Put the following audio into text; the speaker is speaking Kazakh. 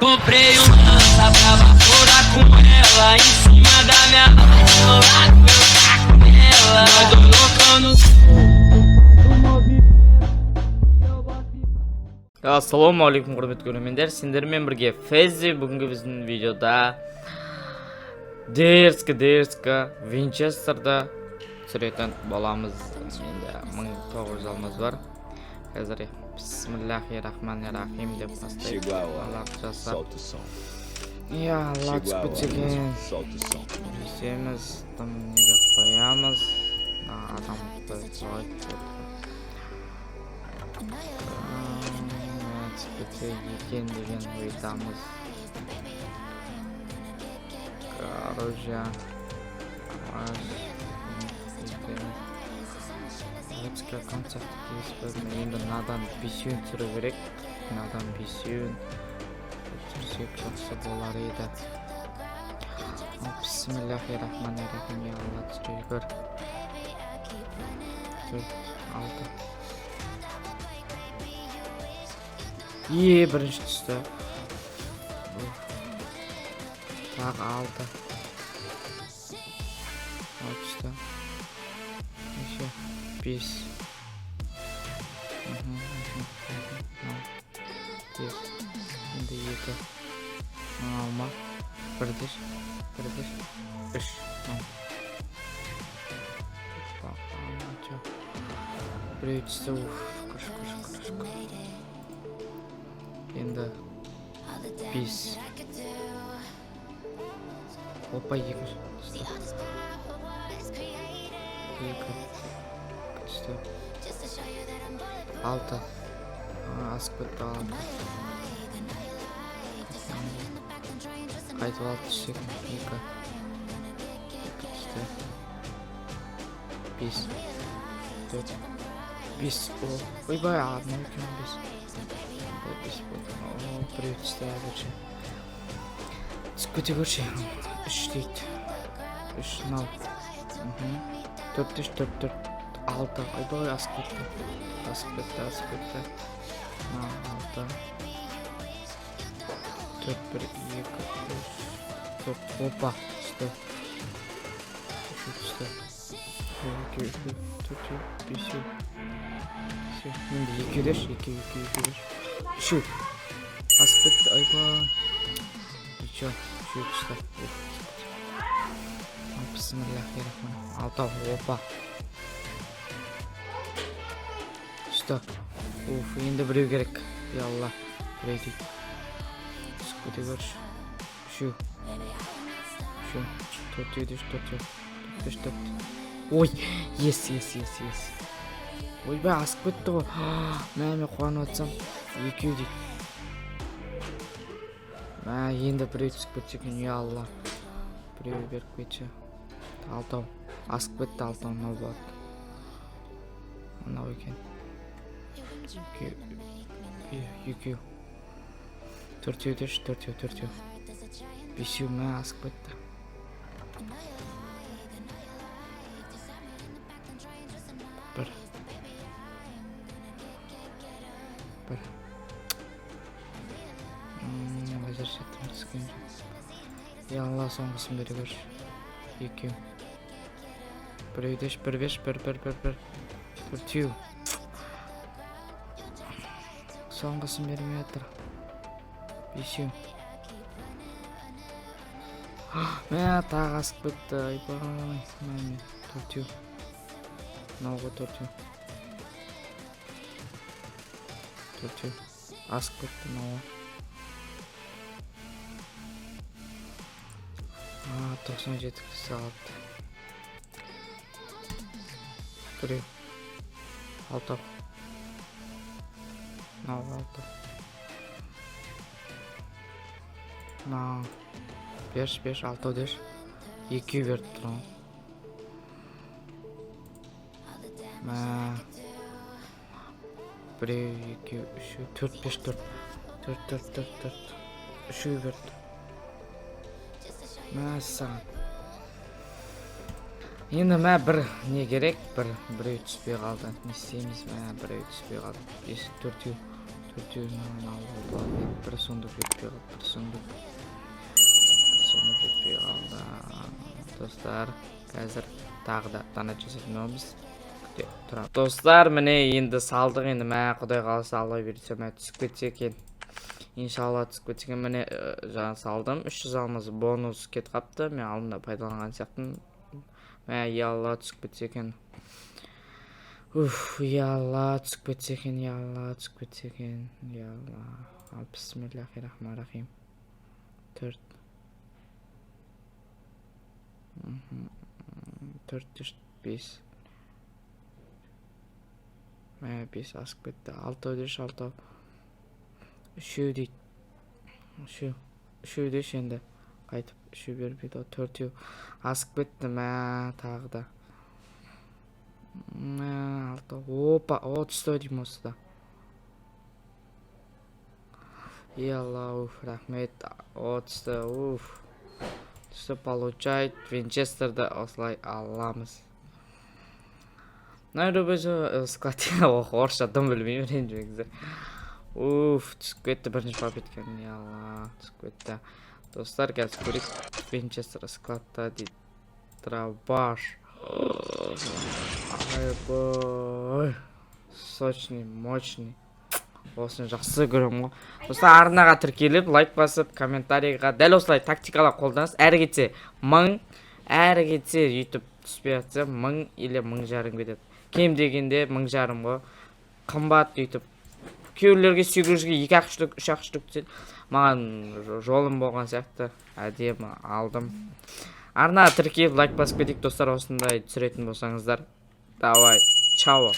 Comprei um lança pra vaporar com ela. Em cima da minha lado, eu taco nela. Nós dois loucão no Ассалаумағалейкум, құрметті көрермендер! Сендермен бірге Фези. Бүгінгі біздің видеода дерзко дерзко Винчестерді түсіретін боламыз. Менде 1900 алмаз бар. Қазір бисмиллахи рахмани рахим деп бастайық. Chihuahua, Аллах жасап. Solta o som. Я Алла, түсіп Chihuahua, кетсе екен. Solta o som. Бүйтеміз, тым неге қоямыз? Мына адамды қойып, түсіп кетсе екен деген ойдамыз. Короче, бүйтеміз. Детский аккаунт сияқты келіспедім. Енді мынадан бесеуін түсіру керек. Мынадан бесеуін түсірсек, жақсы болар еді. Бисмиллахи рахмани рахим. Я Алла, түсіре көр. Төрт, алты. Е, бірінші түсті. Уф. Тағы алты. Мынау түсті. Неше? Бес. Мхм, мхм, мхм. Мынау. Бес. Енді екі. Мынау ма? Бір деш. Бір деш. Үш. Мынау. Опа, ана, біреу түсті. Уф, шүкір, шүкір, шүкір, шүкір. Енді бес. Опа, екінші түсті. Екі. Екі түсті. Алты. А, асып кетті алты. Қайтып алты түссе екен. Екі. Екі түсті. Бес. Төрт. Бес. О, ойбай, мынау екен, бес. Енді бес болды. О, біреу түсті әзірше. Түсіп кете көрші. Үш дейді. Үш, мынау. Төрт, үш, төрт, төрт, алты. Ойбай, асып кетті. Асып кетті, асып кетті. Мынау алты. Төрт, бір, екі, үш, төрт. Опа, түсті. Үшеу түсті. Бір, екі, үшеу, төртеу, бесеу. Бесеу. Енді екеу деші, екеу, екеу, екеу деші. Үшеу. Асып кетті, ойбай. Ничего, үшеу түсті. Бисмиллахи рахмани. Алтау, опа. Түсті. Уф, енді біреу керек. Я Алла, біреу дейді. Түсіп кете көрші. Үшеу. Үшеу. Төртеу деші, төртеу. Төрт, үш, төрт. Ой, ес, ес, ес, ес. Ойбай, асып кетті ғой. Мә, мен қуанып жатсам, екеу дейді. Мә, енді біреу түсіп кетсе екен, я Алла. Біреу беріп кетші. Алтау. Асып кетті алтау, мынау болады. Мынау екен. Екеу. Екеу. Төртеу деші, төртеу, төртеу. Бесеу, мә, асып кетті. Бір. Бір. Әзірше тым түскен жоқ. Я Алла, соңғысын бере көрші. Екеу. Біреу деші, бір беш, бір, бір, бір, бір. Төртеу. Соңғысын бермей жатыр. Бесеу. Мә, тағы асып кетті. Айбай, мә, мен. Төртеу. Мынау ғой төртеу. Төртеу. Асып кетті мынау. А, 97 кісі алыпты. Біреу. Алтау. Мынау алты. Мынау. Беш, беш, алтау деш. Екеу беріп тұр ғой. Мә. Біреу, екеу, үшеу, төрт, беш, төрт. Төрт, төрт, төрт, төрт. Үшеу берді. Мәссаған. Енді мә, бір не керек? Бір, біреу түспей қалды. Не істейміз? Мә, біреу түспей қалды. Бес, төртеу. Төртеуін маған алуға болады. Бір сундук жетпей қалды, бір сундук, бір сундук жетпей қалды. Достар, қазір тағы да донат жасайтын боламыз, күте тұрамыз. Достар, міне, енді салдық. Енді, мә, құдай қаласа, Алла бұйыртса, мә, түсіп кетсе екен, иншалла, түсіп кетсе екен. Міне, жаңа салдым, 300 алмаз бонус кетіп қапты, мен алдында пайдаланған сияқтымын. Мә, я Алла, түсіп кетсе екен. Уф, я Алла, түсіп кетсе екен, я Алла, түсіп кетсе екен, я Алла. Ал, бисмиллахи рахмани рахим. Төрт. Төрт, үш, бес. Мә, бес асып кетті. Алтау деші, алтау. Үшеу дейді. Үшеу. Үшеу деші енді. Қайтып үшеу бермейді ғой. Төртеу. Асып кетті, мә, тағы да. Мә, алтау. Опа, о, түсті ау деймін осы да. Е, Алла, уф, рахмет. О, түсті, уф. Түсті, получает. Винчестерді осылай аламыз. На рубеже склад. Орысша дым білмеймін, ренжімеңіздер. Уф, түсіп кетті бірінші попытка. Я Алла, түсіп кетті. Достар, қазір көрейік. Винчестер складта дейді. Дробаш. Айбой. Сочный, мощный. Осыны жақсы көремін ғой. Достар, арнаға тіркеліп, лайк басып, комментарийға дәл осылай тактикалар қолданыңыз. Әрі кетсе 1000, әрі кетсе, өйтіп түспей жатса, 1000 или 1500 кетеді. Кем дегенде 1500 ғой. Қымбат өйтіп. Кейбіреулерге 800-ге екі ақ штук, үш ақ штук түседі. Маған жолым болған сияқты. Әдемі алдым. Арнаға тіркеліп, лайк басып кетейік, достар, осындай түсіретін болсаңыздар. Давай, чао.